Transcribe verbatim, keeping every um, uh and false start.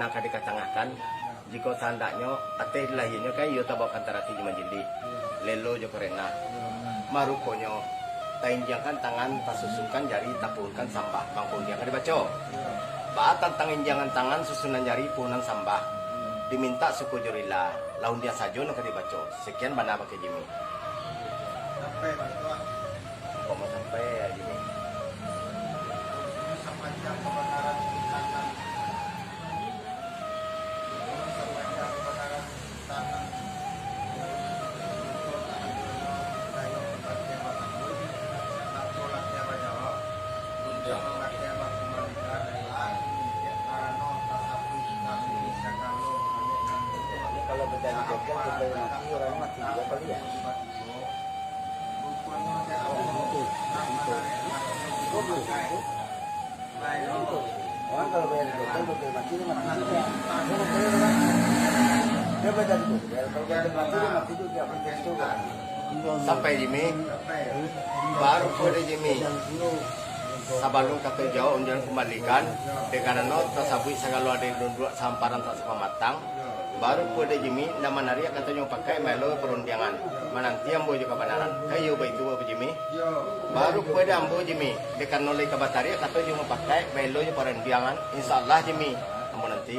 Nan ka dikatangahkan, jikok sahandaknyo ateh di lahianyo kan iyo tabaokan tarati jo manjilih, lelo jo karena. Maruponyo, tainjiangkan tangan, tasusunkan jari, tapuhunkan sambah, mangko undiang ka dibaco. Baa tantang injiangan tangan, susunan jari, puhunan sambah? Dimintak suko jo rila, lah undiang sajo nan ka dibaco. Sekian bana bakeh Jimmy. Sampai, Pak Ketua. Kok mau sampai ya, Jimmy? Sapanjang kabanaran di tangan. Sapanjang kabanaran di tangan. Kalau kita di Jogja, kita mati, orang mati juga kali ya. Orang kalau bayar di Jogja, bayar mati, dia mati juga. Dia bayar dari Jogja, kalau bayar mati, dia mati juga, dia mati juga. Sampai Jimmy, baru pun Jimmy. Sabalun kato jawab undian kumbalikan, dek karano tasabuik sagalo ado di dunduak samparan tak sapamatang, baru pun dek Jimmy, nan manariak kato jo mupakaik maelo parundiangan, mananti ambo jo kabanaran. Ka iyo baitu, Bapak Jimmy? Baru pun dek ambo Jimmy, dek karano lai ka batariak kato jo mupakaik maelo jo parundiangan, insya Allah Jimmy, ambo nanti.